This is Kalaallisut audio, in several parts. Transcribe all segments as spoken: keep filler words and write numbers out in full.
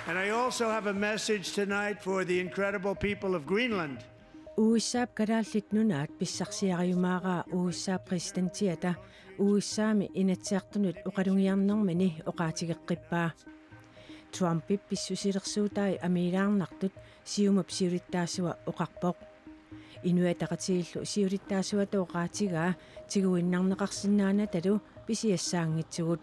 And I also have a message tonight for the incredible people of Greenland. U S A-p Kalaallit Nunaat pissarsiariumaaraa U S A-p præsidentiata U S A-mi Inatsisartunut oqalugiarnermini oqaatigeqqippaa. Trumpip pissusilersuutai amiilaarnartut Siumup siulittaasua oqarpoq. Inuit Ataqatigiillu siulittaasuata oqaatigaa tiguinnarneqarsinnaanatalu pisiassaanngitsugut.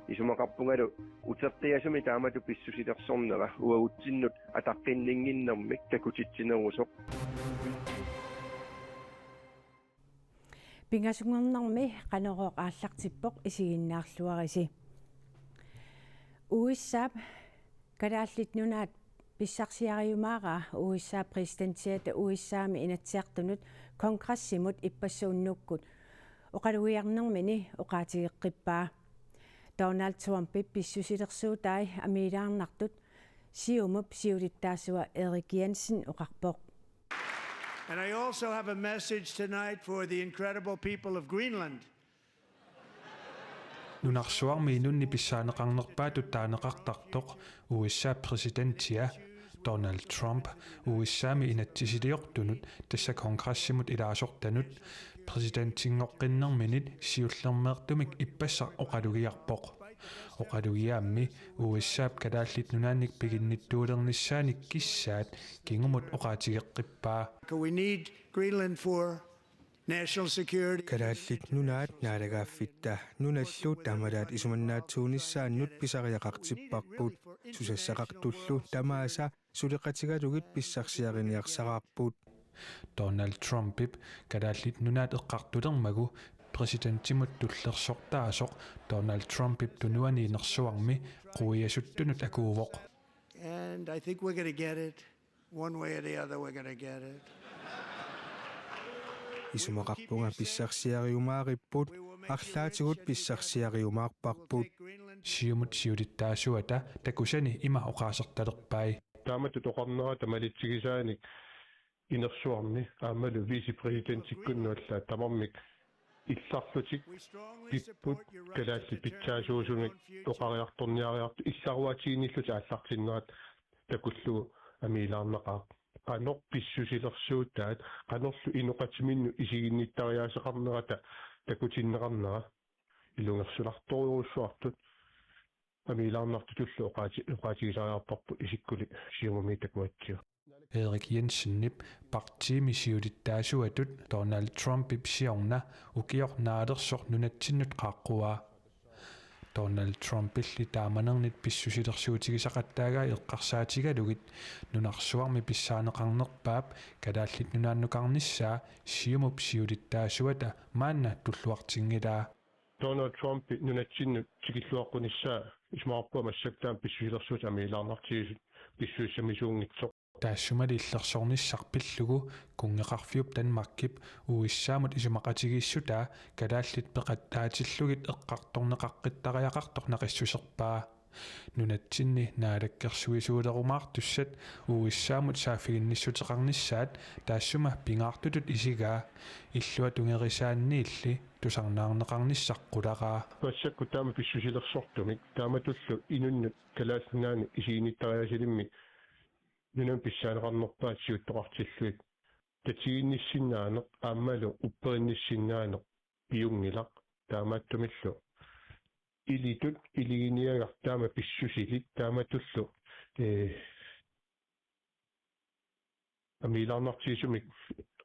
Isumaqarpungalu uteqqiasumik taamatut pissusilersornera uagutsinnut ataqqinninnginnermik takutitsinerusoq. Pingasunngornermi Qanorooq aallartippoq, isiginnaarluarisi. U S A-p Kalaallit Nunaat pissarsiariumaaraa U S A-p præsidentiata U S A-mi Inatsisartunut kongressimut ippassuunnukkut oqalugiarnermini oqaatigeqqippaa. Donald Trumpip pissusilersuutai amiilaarnartut Siumup siulittaasua Erik Jensen oqarpoq. And I also have a message tonight for the incredible people of Greenland. Nunarsuarmi inunnik pissaaneqarnerpaatut taaneqartartoq U S A-p præsidentia Donald Trump U S A-mi inatsisiliortunut, tassa kongressimut ilaasortanut, præsidentinngortinnerminit siullermeertumik ippassaq oqalugiarpoq. Oqalugiaammi U S A-p Kalaallit Nunaannik piginnittuulernissaannik kissaat kingumut oqaatigeqqippaa. We need Greenland for national security. Kalaallit Nunaat naalagaaffitta nunallu taamalaat isumannaatsuunissaannut pisariaqartipparput. Susassaqartullu tamaasa suleqatigalugit pissarsiariniarsaraarput. Donald Trumpip Kalaallit Nunaat eqqartulermagu præsidentimut tullersortaasoq Donald Trumpip tunuani inersuarmi quiasuttunut akuuvoq. And I think we're going to get it. One way or the other, we're going to get it. Isumaqarpunga pissarsiariumaaripput, arlaatigut pissarsiariumaarparput. Siumut siulittaasuata takusani ima oqaasertalerpai. Taamatut oqarnerata malitsigisaanik inersuarmi aammalu vicepræsidentikkunnut allaat tamarmik illarlutik pipput kalaallit pitsaasuusumik oqariartorniariartut illaruatiginnillutik aallartinnerat takullugu amiilaarnaqaaq. Qanoq pissusilersuutaat, qanorlu inoqatiminnut isiginnittariaaseqarnerata takutinneqarnera ilungersunartorujussuartut amiilaarnartutullu oqaati-, oqaatigisariaqarparput isikkulik Siumumi takuatsigu. Erik Jensenip partiimi siulittaasuatut Donald Trumpip siorna ukioq naalersoq nunatsinnut qaaqquaa. Donald Trumpilli taamanernit pissusilersuutigisaqattaagai eqqarsaatigalugit nunarsuarmi pissaaneqarnerpaap Kalaallit Nunaannukarnissaa Siumup siulittaasuata maanna tulluartinngilaa. Donald Trump nunatsinnut tikilluaqqunissaa isumaqarpunga massakkut taama pissusilersuutit amiilaarnartigisut pissusissamisuunngitsoq. Taassumali illersornissaq pillugu kunngeqarfiup Danmarkip U S A-mut isumaqatigiissutaa kalaallit peqattaatillugit eqqartorneqaqqittariaqartoq naqissuserpaa. Nunatsinni naalakkersuisuulerumaartussat U S A-mut saaffiginnissuteqarnissaat taassuma pingaartutut isigaa, illuatungerisaanniilli tusarnaarneqarnissaq qularaa. Massakkut taama pissusilersortumik taamatullu inunnut Kalaallit Nunaanni isiginnittariaasalimmik nunami pissaaneqarnerpaat siuttoqartillugit tatiginnissinnaaneq aammalu upperinnissinnaaneq piunngilaq, taamaattumillu ilitut iliginiagaq taama pissusilik taamatullu, ee, amiilaarnartigisumik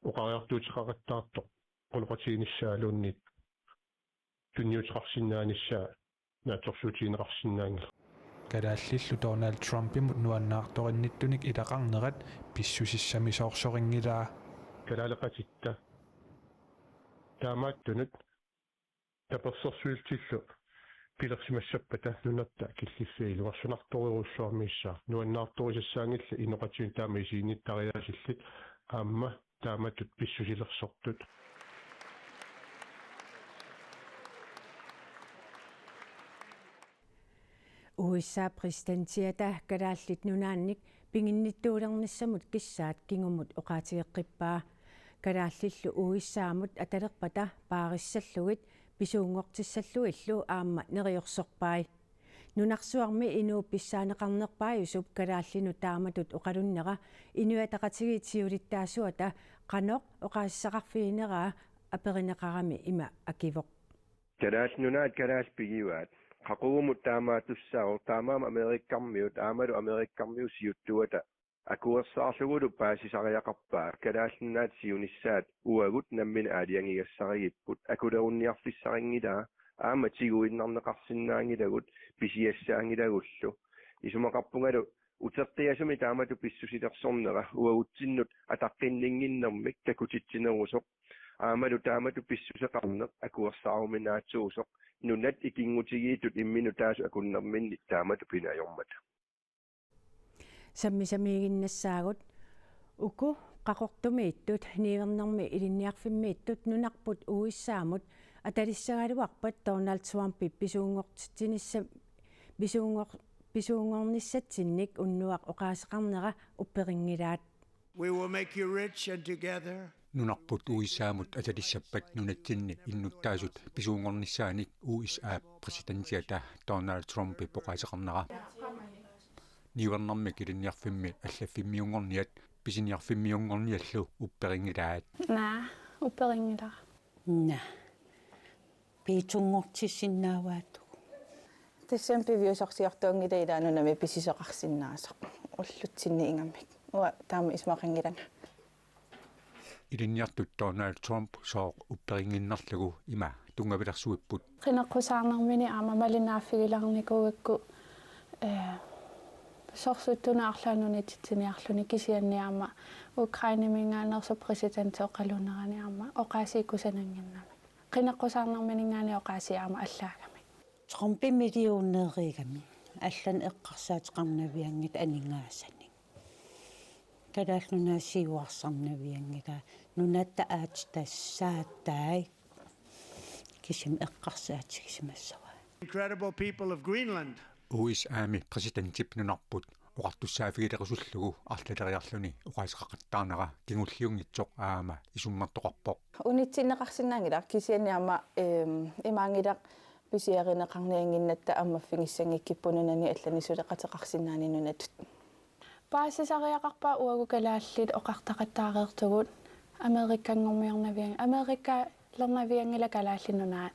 oqariartuuteqaqattaartoq quleqatigiinnissaaluunniit tunniuteqarsinnaanissaa naatsorsuutigineqarsinnaanngilaq. Kalaallillu Donald Trumpimut nuannaartorinnittunik ilaqarnerat pissusissamisoorsorinngilaa. Kalaaleqatitta taamaattunut tapersersuillutillu pilersimassappata nunatta killiffiit ilungersunartorujussuarmiissaaq, nuannaartorisassaanngillat inoqatiminnik taama isiginnittariaasillit aamma taamatut pissusilersortut. U S A-p præsidentiata Kalaallit Nunaannik piginnittuulernissamut kissaat kingumut oqaatigeqqippaa. Kalaallillu U S A-mut atalerpata paarissallugit pisuunngortissallugillu aamma neriorsorpai. Nunarsuarmi inuup pissaaneqarnerpaajusup kalaallinut taamatut oqalunnera Inuit Ataqatigiit siulittaasuata qanoq oqaasissaqarfigineraa aperineqarami ima akivoq: Kalaallit Nunaat kalaallit pigivaat. Qaqugumut taamaattussaavoq, taamaammat Amerikkarmiut aammalu Amerikkarmiut siuttuata akuersaarlugulu paasisariaqarpaa. Kalaallit Nunaat siunissaat uagut nammineq aalajangigassarigipput. Akulerunniarfissarinngilaat, aamma tiguinnarneqarsinnaanngilagut, pisiassaanngilagullu. Isumaqarpungalu uteqqiasumik taamatut pissusilersornera uagutsinnut ataqqinninnginnermik takutitsinerusoq, aammalu taamatut pissuseqarneq akuersaaruminaatsuusoq, nunat ikinngutigiittut imminnut taassuma akunnerminni taamatut pinajormata. Sammisamiiginnassaagut. Uku Qaqortumiittut, niuernermi ilinniarfimmiittut nunarput U S A-mut atalissagaluarpat Donald Trumpip pisuunngortitsinissa-, pisuunngor-, pisuunngornissatsinnik unnuaq oqaaseqarnera upperinngilaat. We will make you rich and together. Nunarput U S A-mut atalissappat nunatsinni innuttaasut pisuunngornissaanik U S A-p præsidentiata Donald Trumpip oqaaseqarnera. Niuernermik ilinniarfimmi allaffimmiunngorniat pisiniarfimmiunngorniallu upperinngilaat. Naa, upperinngilara. Naa. Piitsunngortissinnaavaatigut. Tassami piviusorsiortuunngilaq ilaa nunami pisisoqarsinnaasoq ullutsinni ingammik. Uanga taama isumaqanngilanga. Ilinniartut Donald Trump sooq upperinnginnerlugu ima tunngavilersuipput. Qineqqusaarnermini aamma malinnaaffigilaarnikuugakku, eh, sorsuttunut arlaannik unitsitsiniarluni kisianni aamma Ukraineminngaanneersoq præsidentip oqaluunerani aamma oqaasii kusanannginnamik. Qineqqusaarnermininngaanniit oqaasii aamma allaagamik. Trumpi millioneerigami allanik eqqarsaateqarnavianngilaq aningaasanik. Kalaallit Nunaat siuarsarnavianngilaa, nunatta aatsitassaatai kisimi eqqarsaatigisimassavai. Incredible people of Greenland. U S A-mi præsidentip nunarput oqartussaaffigilerusullugu arlaleriarluni oqaaseqaqattaarnera kingulliunngitsoq aamma isummertoqarpoq. Unitsinneqarsinnaanngilaq kisianni aamma, ehm, imaanngilaq pisiarineqarniannginnatta ammaffigissanngikkipput nunani allanik suleqateqarsinnaaneq nunatut. Paasisariaqarpaa uagut kalaallit oqartaqattaareersugut Amerikanngormiornavian-, Amerikalernavianngilaq Kalaallit Nunaat.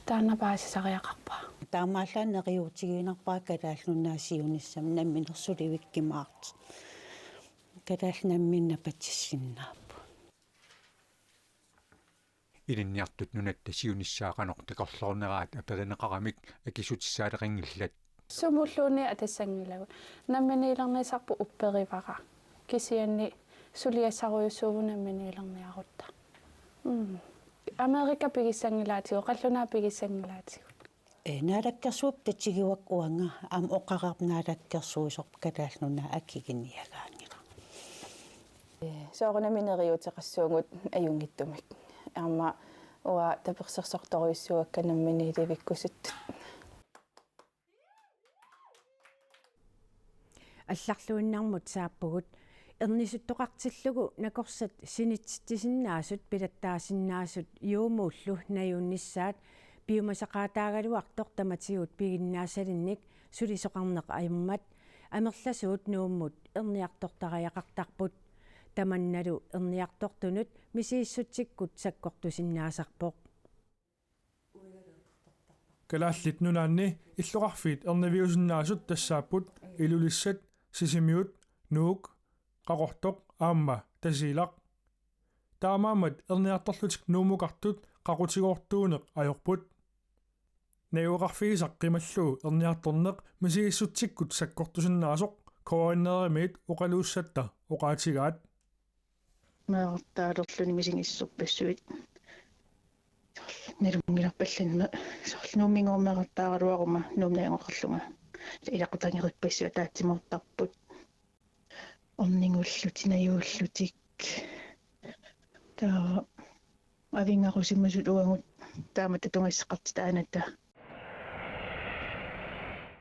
Taanna paasisariaqarpaa. Taamaallaat neriuutigiinnarpara Kalaallit Nunaat siunissami nammineq sulivikkimaartoq. Kalaallit namminneq napatissinnaapput. Ilinniartut nunatta siunissaa qanoq takorloorneraat aperineqaramik akissutissaaleqanngillat. Sumulluunniit atassanngilagut. Namminiilernissarput upperivara. Kisianni suliassarujussuuvugut namminiilerniarutta. Mm. Amerika pigissanngilaatigut, qallunaat pigissanngilaatigut. Ee, naalakkersuipput tatigivakka uanga, aamma oqareerpoq naalakkersuisorput Kalaallit Nunaat akiginiagaanngilaq. Ee, soorunami neriuuteqassuugut ajunngitsumik. Aamma uanga tapersersortorujussuuakka namminiilivikkusuttut. Allarluinnarmut saappugut. Ernisuttoqartillugu nakorsat sinitsitsisinnaasut pilattaasinnaasut Juumuullu najunnissaat piumasaqaataagaluartoq tamatigut piginnaassalinnik sulisoqarneq ajormat amerlasuut Nuummut erniartortariaqartarput. Tamannalu erniartortunut misigissutsikkut sakkortusinnaasarpoq. Kalaallit Nunaanni illoqarfiit erniviusinnaasut tassaapput Ilulissat, Sisimiut, Nuuk, Qaqortoq aamma Tasiilaq. Taamaammat erniartorlutik Nuummukartut qaqutigoortuuneq ajorput. Najugaqarfigisaq qimallugu erniartorneq misigissutsikkut sakkortusinnaasoq K N R-imiit oqaluussatta oqaatigaat. Meerartaalerluni misigissorpassuit. Soorlu nalunngilarput allanut, soorlu Nuumminngooq meerartaaraluaruma Nuummut najugaqarlunga. Ilaqutangerippassuit ataatsimoortarput. Ornigullutik, najuullutik. Taava avinngarusimasut uagut taamatut tunngassuseqartitaanata.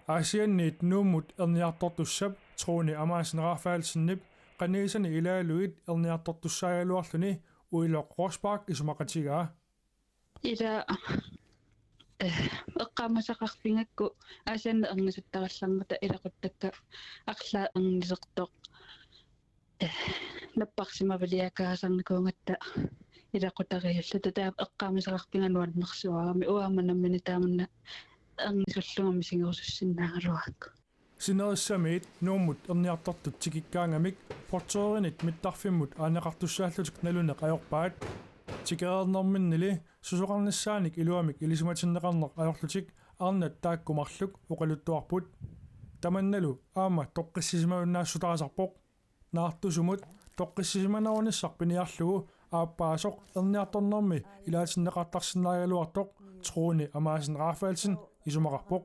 Aasianniit Nuummut erniartortussap Trooni Amassen Rafaelsenip qanigisani ilaalugit erniartortussaagaluarluni Uiloq Rosbach isumaqatigaa. Ila eh, eqqaamasaqarfigakku Aasianni ernisuttarallaarnata ilaquttakka arlaat ernisertoq, eh, napparsimaviliakaasanikuugatta ilaqutarialluta, taava eqqaamasaqarfiga nuannersuarami, uanga aamma nammineq taamanna ernisullunga misigerusussinnaagaluarakku. Sinerissamiit Nuummut erniartortut tikikkaangamik portørinit mittarfimmut aaneqartussaallutik naluneq ajorpaat. Tikereernerminnili susoqarnissaanik iluamik ilisimatinneqarneq ajorlutik arnat taakku marluk oqaluttuarput. Tamannalu aamma toqqissisimajunnaassuteqartarpoq. Naartusumut toqqissisimanerunissaq piniarlugu aappaasoq erniartornermi ilaatinneqartarsinnaagaluartoq Troende Amassen Rafaelsen isumaqarpoq.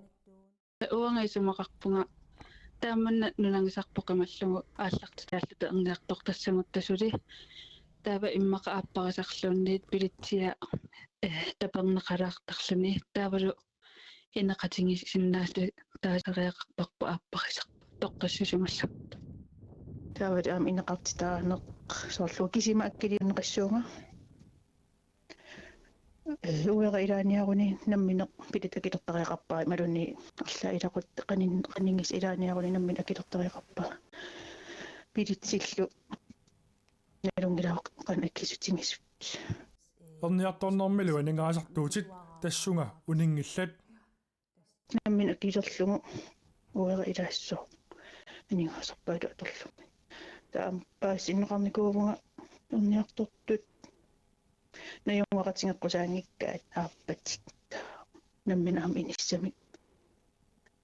Uanga isumaqarpunga taamanna nunagisarpoq qimallugu aallartitaalluta erniartortassagut tasuli. Taava immaqa aapparisarluunniit billetsia, eh, taperneqalaartarluni. Taavalu ineqatigisinnaasut taasariaqarparput aapparisarput toqqissisimallugu. Taavalu aamma ineqartitaaneq soorlu kisima akiliunneqassuunga. Eh, uera ilaaniaruni nammineq billet akilertariaqarpaa imaluunniit arlaat ilaqut-, qanin-, qaninngis ilaaniaruni nammineq akilertariaqarpaa. Billetsillu nalunngilara qanoq akisutigisut. Erniartornermilu aningaasartuutit tassunga uninngillat. Nammineq akilerlugu uera ilaassooq aningaasarpaalu atorlugit. Taava aamma paasitinneqarnikuuvunga erniartortut najugaqatigeqqusaanngikkaat aappatik nammineq aamma inissamik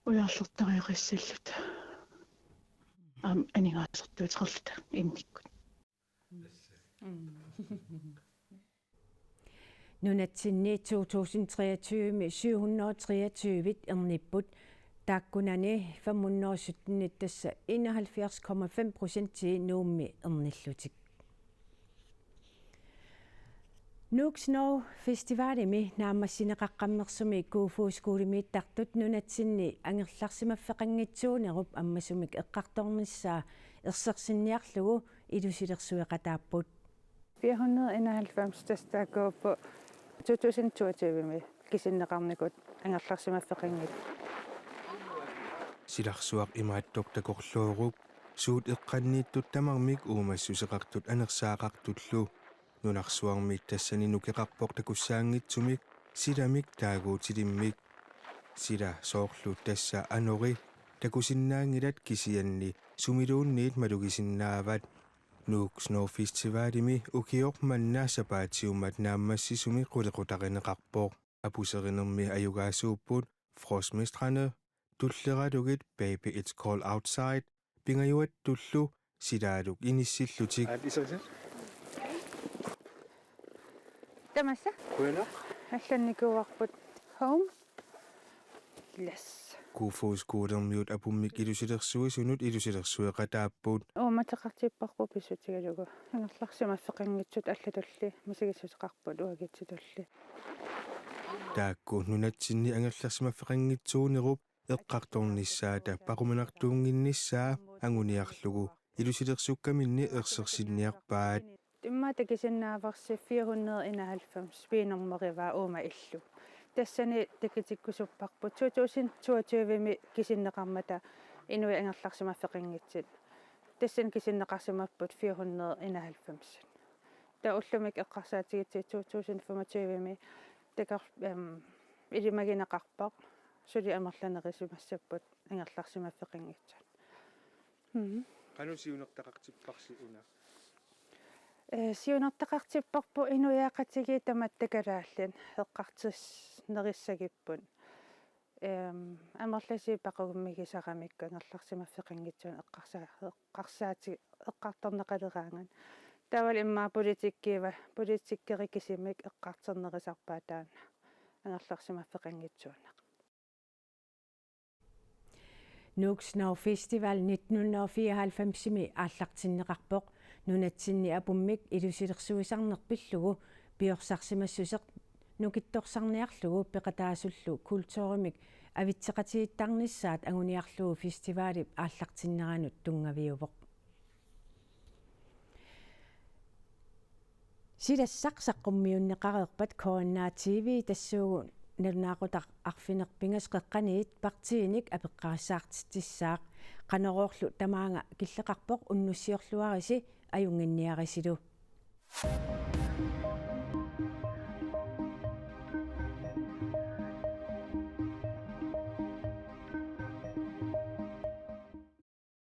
ujarlertariaqassalluta. Aamma aningaasartuuteqarluta immikkut. Nunatsinni to tusind treogtyve syv hundrede og treogtyve ernipput, taakkunani fem hundrede sytten, tassa enoghalvfjerds komma fem procent Nuummi ernillutik. Nuuk Snow Festivalimi naammassineqaqqammersumi Kofoeds Skolemiittartut nunatsinni angerlarsimaffeqanngitsuunerup ammasumik eqqartornissaa ersersinniarlugu ilusilersueqataapput. Fire hundrede enoghalvfems, tassa taakkuupput to tusind toogtyve-mi kisinneqarnikut angerlarsimaffeqanngitsut. Silarsuaq imaattoq takorlooruk, suut eqqanniittut tamarmik uumassuseqartut anersaaqartullu. Nunarsuarmi tassani nukeqarpoq takussaanngitsumik silamik taaguutilimmik. Sila soorlu tassa anori takusinnaanngilat, kisianni sumiluunniit malugisinnaavat. Nuuk Snow Festivalimi ukioq manna sapaatiummat naammassisumi qulequtarineqarpoq. Apuserinermi ajugaasuupput Frostmestrene, Tulleralugit Baby It's Cold Outside, pingajuattullu Silaaluk inissillutik. Aa, iserisa. Tamassa? Qujanaq. Allannikuuarput Home. Yes. Kofoeds Skolermiut apummik ilusilersuisunut ilusilersueqataapput. Uummateqartipparput pissutigalugu angerlarsimaffeqanngitsut allatulli misigissuseqarput uagutsitulli. Taakku nunatsinni angerlarsimaffeqanngitsuunerup eqqartornissaata paquminartuunnginnissaa anguniarlugu ilusilersukkaminni ersersinniarpaat. Immaqa takusinnaavarsi fire hundrede enoghalvfems, piinermorivaa uuma illu. Tassani takutikkusupparput to tusind toogtyve-mi kisinneqarmata inuit angerlarsimaffeqanngitsut. Tassani kisinneqarsimapput fire hundrede enoghalvfems. Taava ullumi eqqarsaatigitsi to tusind femogtyve-mi takor-, em, ilimagineqarpoq, suli amerlanerisimassapput angerlarsimaffeqanngitsut. Mhm. Qanoq siunertaqartipparsi una? Eh, siunertaqartipparput inuiaqatigiit tamatta kalaallit eqqartornerissagipput. Em, amerlasuut paqugummigisaramikku angerlarsimaffeqanngitsuuneq eqqarsa-, eqqarsaati-, eqqartorneqaleraangat. Taavalu immaqa politikkiiva-, politikkerit kisimik eqqartornerisarpaat taanna angerlarsimaffeqanngitsuuneq. Nuuk Snow Festival nitten hundrede og fireoghalvfems-imi aallartinneqarpoq. Nunatsinni apummik ilusilersuisarneq pillugu piorsarsimassuseq nukittorsarniarlugu peqataasullu kulturimik avitseqatigiittarnissaat anguniarlugu festivalip aallartinneranut tunngaviuvoq. Silassaq saqqummiunneqareerpat K N R T V tassuugu Nalunaaqutaq arfineq-pingasut qeqqaniit partiinik apeqqarissaartitsissaaq. Qanoruullu tamaanga killeqarpoq, unnussiorluarisi ajunnginniarisilu.